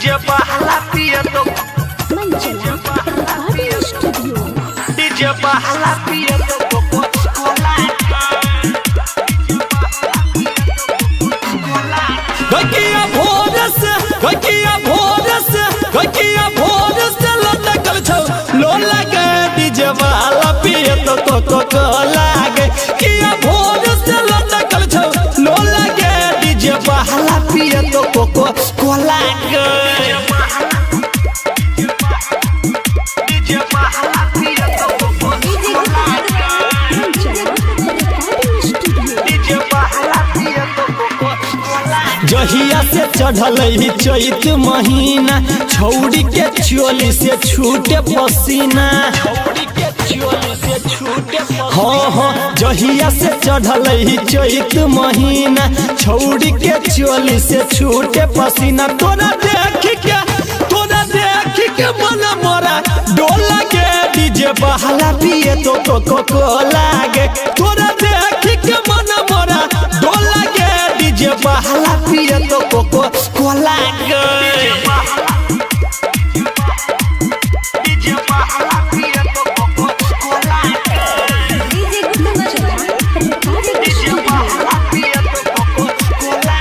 DJ बहला पिया तो मंचला रिकॉर्डिंग स्टूडियो। डीजे बहला पिया तो कोको कोला। गकिया भोर से, गकिया भोर से, गकिया भोर से लटकल छौ लोला के डीजे वाला पिए तो कोको कोला गे। किया भोर से लटकल छौ लोला के डीजे वाला पिए तो कोको कोला गे। डीजे बहला पिया तो कोको मंचला रिकॉर्डिंग स्टूडियो। डीजे बहला पिया तो कोको कोला। जहिया से चढ़ल चैत महीना, छौड़ी के चोली से छूटे पसीना। हाँ हाँ, जहिया से चढ़ल चैत महीना, छौड़ी के चोली से छूटे पसीना। तोरा देख के, तोरा देख के मन मोरा डोला के डीजे बहला पिए तो कोको कोला गे। तोरा देख के मन मोरा डोला के डीजे बहला पिए तो कोको कोला गे। डीजे बहला पिया तो कोको कोला। मंचला रिकॉर्डिंग डीजे स्टूडियो। बहला पिया तो कोको कोला।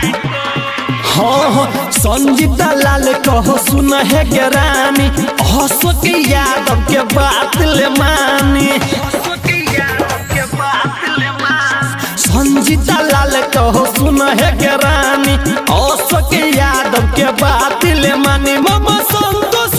हाँ हाँ, संजीता लाल कहो सुन है के रानी, अशोक यादव के बात ले मानी। संजीता लाल कहो सुन है के रानी, अशोक यादव के बात ले मानी। मामा संतोष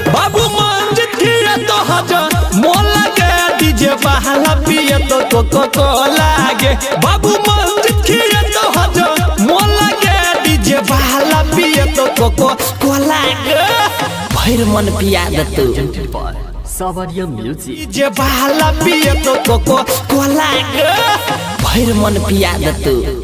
बाबू मंजित किया तो हजर मोला के डीजे बहला पिए तो कोको कोला गे। बाबू मंजित किया तो हजर मोला के डीजे बहला पिए तो कोको कोला गे। भैर मन पिया दतु सावरिया म्यूजिक। डीजे बहला पिए तो कोको कोला गे। भैर मन पिया दतु।